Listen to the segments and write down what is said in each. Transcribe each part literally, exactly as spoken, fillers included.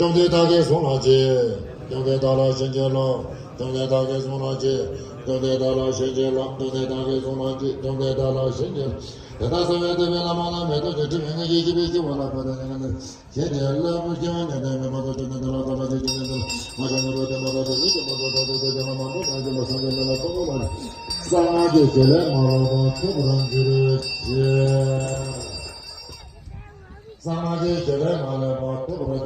བཅོམ་ལྡན་བདག་གིས་གསུངས་ལ་མཆི། བཅོམ་ལྡན་བདག་ལ་བྱིན་གྱིས་རློབས། བཅོམ་ལྡན་བདག་གིས་གསུངས་ལ་མཆི། བཅོམ་ལྡན་བདག་ལ་བྱིན་གྱིས་རློབས། བཅོམ་ལྡན་བདག་གིས་གསུངས་ལ་མཆི། བཅོམ་ལྡན་བདག་ལ་བྱིན་གྱིས་རློབས། དེ་ལྟར་གསང་བའི་ཐུབ་པའི་བླ་མ་ལ་མེ་ཏོག་ཅན་དྲི་མེད་ལྔ་བརྒྱའི་བཞད་པའི་སྤྱན་ལ་ཕྱག་འཚལ་ཞིང་གནས་ཏེ། ཞེས་དེ་ལ་བུ་ཀྱང་ཉན་ཏེ་མོས་པ་དང་བཅོམ་ལྡན་འདས་ལ་བསྟོད་པ་དང་བཅོམ་ལྡན་འདས་ལ་མ་ཞབས་ནས་རོ་དེ་མ་ཐག་ཏུ་ཡིད་ཀྱི་མ་ཐག་ཏུ་དེ་ལ་མ་མོ་ལ་འཇུ་ལ་སངས་རྒྱས་ལ་སོགས་པ་ལ་གསང་སྔགས་ཀྱི་བྱེད་ལས་མ་ལུས་པ་ཐོབ་པར་འགྱུར་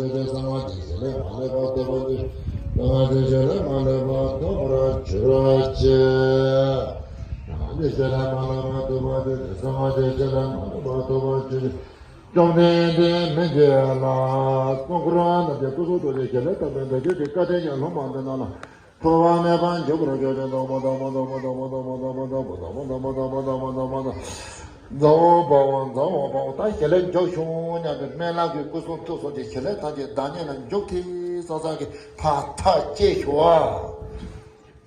ཞེས། གསང་སྔགས་ཀྱི་བྱེད་ལས་མ་ལུས་པ་ཐོབ་པར་འགྱུར་ཏེ། གསང་སྔགས་ཀྱི་བྱེད་ལས་མ་ལུས་པ་ཐོབ་པར་འགྱུར། གསང་སྔགས་ཀྱི་བྱེད་ལས་མ་ལུས་པ་ཐོབ་པར་འགྱུར་ཞེས། གསང་སྔགས་ཀྱི་བྱེད་ལས་མ་ལུས་པ་ཐོབ་པར་འགྱུར་ཏེ། གསང་སྔགས་ཀྱི་བྱེད་ལས་མ་ལུས་པ་ཐོབ་པར་འགྱུར། བཅོམ་ལྡན་འདས་མི་མཇེད་ལ་སྲུང་འཁོར་རྣམས་ཀྱི་སྐུ་གསུང་ཐུགས་ཀྱི་བྱེད་ལས་ཐམས་ཅད་འདི་ཀྱང་བཀའ་དྲིན་གྱིས་ལྷུང་བ་འདི་རྣམས་ལ་འཁོར་བ་མེད་པར་འཇུག་པར་གྱུར་ཅིག་མདོར་བསྡུ་བ་ཡིན་པ་ལ། རྫོགས་པའི་དཔལ་ཀུན་ཁྱབ་ཀྱི་བྱེད་ལས་ཐམས་ཅད་བདག་ཉིད་ལ་འཇུག་པར་གྱུར་ཅིག་མདོར་བསྡུ་བ་ཡིན་པ་ལ། རྫོགས་པའི་དཔལ་ཀུན་ཁྱབ་ཀྱི་བྱེད་ལས་ཐམས་ཅད་བདག་ཉིད་ལ་འཇུག་པར་གྱུར་ཅིག་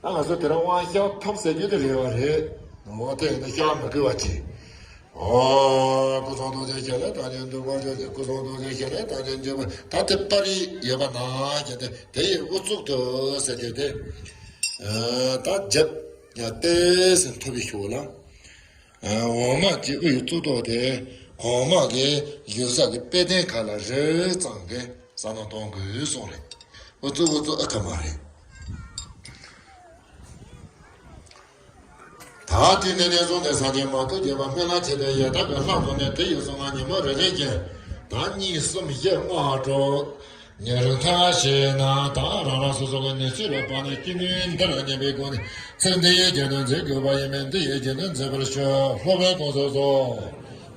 ད་ང་ཚོ་དེ་རིང་དབང་ཤར་ཐོབ་ཟེར་རྒྱུ་དེ་རེད་བ་རེད། འོ་དེ་ཡིན་ན་ཤར་མི་དགོས་པ་ཅིག་འོ། སྐུ་གསུང་ཐུགས་ཀྱི་བྱེད་ལས་ཐམས་ཅད་འཇུག་པར་གྱུར་ཅིག་སྐུ་གསུང་ཐུགས་ཀྱི་བྱེད་ལས་ཐམས་ཅད་འཇུག་པར། ད་དེ་པར་རིས་ཡོད་པ་ན་ཀྱང་དེ་དེ་ཡི་དབུ་གཙུག་ཏུ་ཟེར་རྒྱུ་དེ། ད་རྒྱབ་ཡ་ཏེ་ཟེར་ཐོབ་པའི་ཤུགས་ལ། འོག་མ་གི་དབུ་ཡི་གཙུག་ཏོར་དེ་གོང་མ་གི་ཡུལ་ས་གི་དཔེ་ལྡན་ཁ་ལ་རེ་ཙམ་གི་ས་ན་གཏོང་དགོས་གསུངས་རེད། དབུ་གཙུག་དབུ་གཙུག་ཨ་ཁ་མ་རེད། ད་དེ་ནས་ནས་བཟུང་སྟེ་སངས་རྒྱས་མ་ཐོབ་རྒྱལ་བ་སྨན་བླ་མཆེད་ལྡན་ཡི་དྭགས་ཀྱི་ལྷ་ཚོགས་ནས་དེ་ཡི་གཟུངས་སྔགས་ཉི་མ་རེ་རེ་བཞིན་ད་གཉིས་གསུམ་བཞི་ལྔ་དྲུག་ཉེར་ཐ་ཞེས་ན་ད་རང་རང་སོ་སོ་གི་ནུས་ཤུགས་ལ་དཔག་ནས་ཅི་ནུས་འདིར་བསྙེན་པའི་སྒོ་ནས་ཚིག་འདི་ཡི་རྒྱན་དུ་མཛད་དགོས་པ་ཡིན་མིན་འདི་ཡི་རྒྱན་དུ་མཛད་པར་ཞུ། ལྷོ་པའི་གོང་ས་སོ་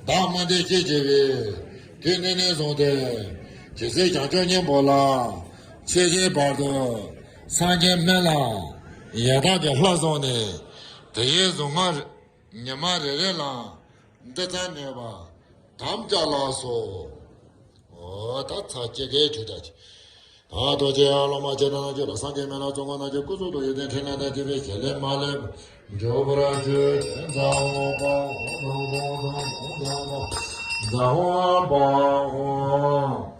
བདག་མ་འདི་སྐད་ཅེས་པའི་དུས་ནས་ནས་བཟུང་སྟེ་ཇི་སྲིད་བྱང་ཆུབ་སྙིང་པོ་ལ་མཆིས་ཀྱི་བར་དུ་སངས་རྒྱས་སྨན་བླ་ཡི་དྭགས་ཀྱི་ལྷ་ཚོགས་ནས་དེ་ཡི་གཟུངས་སྔགས་ཉི་མ་རེ་རེ་ལ་འདི་ཙམ་ནུས་པ་དམ་བཅའ་ལགས་སོ། འོ་ད་ཚར་གཅིག་གི་ཆོས་བརྒྱ་ཆེ། ད་རྡོ་རྗེ་ཨ་ལོ་མ་ཅན་ན་ཆོས་ལ་སངས་རྒྱས་སྨན་བླ་ཚོགས་ཀུན་ན་ཆོས་སྐུ་གསུང་ཐུགས་ཡོན་ཏན་ཕྲིན་ལས་དང་བཅས་པའི་བྱེད་ལས་མ་ལུས་པ་འཇུག་པར་གྱུར་ཅིག་ཛཿཧོ་པཱ་ཧོ་ཛཿཧོ་པཱ་ཧོ།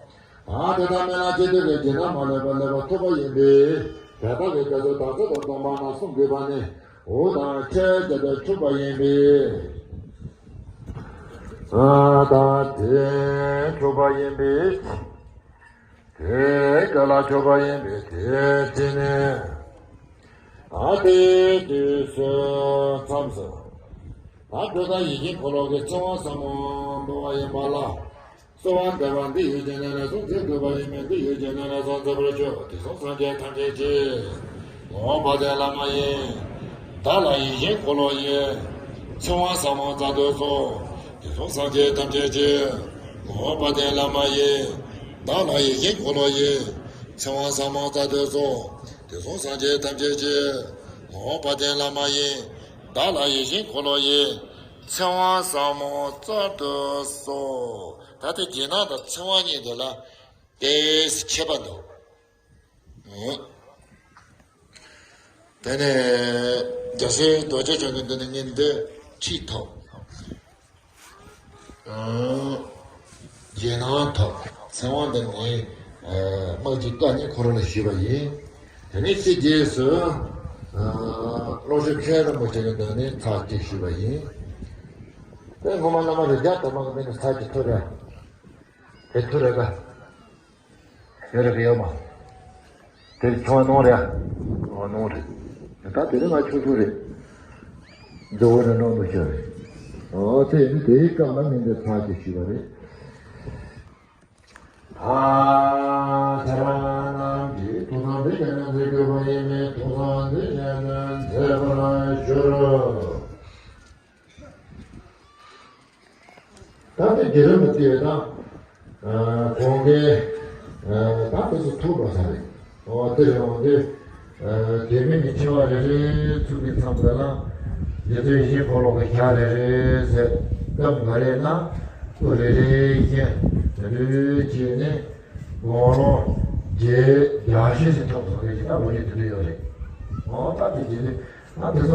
ད་དེ་ལྟར་སྨན་བླ་ཆེ་འདོད་ཀྱི་རྒྱན་རྣམས་མ་ལུས་པ་ལེགས་པར་ཐོབ་པ་ཡིན་པས་དེ་དག་གི་རྒྱ་མཚོ་དག་ཚོད་དང་སྡོམ་པ་རྣམས་གསུང་དགོས་པ་ནི། འོ་དང་ཁྱད་བྱེད་པས་འཁྲུགས་པ་ཡིན་པས། ཨ་ད་དེ་འཁྲུགས་པ་ཡིན་པས། དེ་ག་ལ་འཁྲུགས་པ་ཡིན་པས་དེ་དེ་ནི། ཨ་དེ་དུས་སུ་མཚམས་སུ། ད་འདི་ལྟར་ཡིད་བཞིན་འཁོར་ལོ་གི་ཚེ་དབང་ཟབ་མོ་འབུལ་བ་ཡིན་པ་ལ། གསོལ་བ་འདེབས་པ་འདི་ཡི་རྒྱན་ནས་ལས་གསུངས་ཚེ་འདོད་པ་ཡིན་མིན་འདི་ཡི་རྒྱན་ནས་ལས་གསུངས་མཛད་པར་ཞུ། དུས་གསུམ་སངས་རྒྱས་ཐམས་ཅད་ཀྱི། ངོ་བོ་དཔལ་ལྡན་བླ་མ་ཡི། བདག་ལ་ཡིད་བཞིན་འཁོར་ལོ་ཡི། ཚེ་དབང་ཟབ་མོ་སྩལ་དུ་གསོལ། དུས་གསུམ་སངས་རྒྱས་ཐམས་ཅད་ཀྱི། ངོ་བོ་དཔལ་ལྡན་བླ་མ་ཡི། བདག་ལ་ཡིད་བཞིན་འཁོར་ལོ་ཡི། ཚེ་དབང་ཟབ་མོ་སྩལ་དུ་གསོལ། དུས་གསུམ་སངས་རྒྱས་ཐམས་ཅད་ཀྱི། ངོ་བོ་དཔལ་ལྡན་བླ་མ་ཡི། བདག་ལ་ཡིད་བཞིན་འཁོར་ལོ་ཡི། ཚེ་དབང་ཟབ་མོ་སྩལ་དུ་གསོལ། ད་ལྟ་རྒྱན་ནང་དང་ཚེ་དབང་གཉིས་འདི་ལ་ཏོག་ཙམ་ཁྱད་པར་འདུག་དེ་ནས་རྒྱལ་སྲས་རྡོ་རྗེ་འཆང་གི་མདུན་ནས་ངས་འདི་ཁྲིད་ཐོབ། རྒྱན་ནང་ཐོབ། ཚེ་དབང་འདི་ངས་དམག་གི་བཀའ་ནི་ཁོ་རང་ལ་ཞུས་པ་ཡིན། དེ་ནས་དེ་རྗེས་སུ་ཀློང་ཆེན་མཁན་རིན་པོ་ཆེ་གི་མདུན་ནས་ཚར་གཅིག་ཞུས་པ་ཡིན། དེ་ངོ་མ་བླ་མ་རིགས་བརྒྱ་དར་མ་གི་མདུན་ནས་ཚར་གཅིག་ཐོབ་རེད། དེ་ཐུགས་རེ་ག་ཡོད་རེད་ག་ཡོད་མ། དེར་ཆུང་བ་གནང་རེད། ཨོ་གནང་རེད། ད་དེ་རིང་ང་ཆུང་ཆུང་རེད། ཇོ་བོ་རེ་གནང་འདུག་ཤོད་རེད། ཨོ་དེ་ཡིན་དེའི་སྐབས་ལ་མི་འདི་ཚར་གཅིག་ཞུས་པ་རེད། ཨ་ཐ་ར་ནམ་གྱི་ཐུགས་བསམ་འདི་ཉན་ན་མཛད་དགོས་པ་ཡིན་མིན་ཐུགས་བསམ་འདི་ཉན་ན་མཛད་པར་ཞུ། ད་ལྟ་རྒྱལ་རབས་ལ་བལྟས་ན། གོང་གི་ད་དེ་ཚོ་ཐུག་འགྲོ་ས་རེད། འོ་དེ་རེད། འོ་དེ་རྒྱལ་མི་གི་ཆེ་བ་རེ་རེ་ཚུགས་པའི་མཚམས་དེ་ལ་རྗེ་བཙུན་ཡིད་བཞིན་འཁོར་ལོ་གི་ཞལ་རེ་རེ་ཟེར་སྐབས་འགའ་རེ་ན་སྐུ་རེ་རེ་བཞིན་དེ་འདྲ་བྱས་ནས་དགུང་ལོ་བརྒྱད་བརྒྱད་ཅུ་ཟིན་ཐུབ་སོང་རེད། ད་ལོ་རྒྱུས་དེ་འདྲ་ཡོད་རེད། འོ་ད་དེ་རྗེས་ནས་ད་དེ་ཚོ།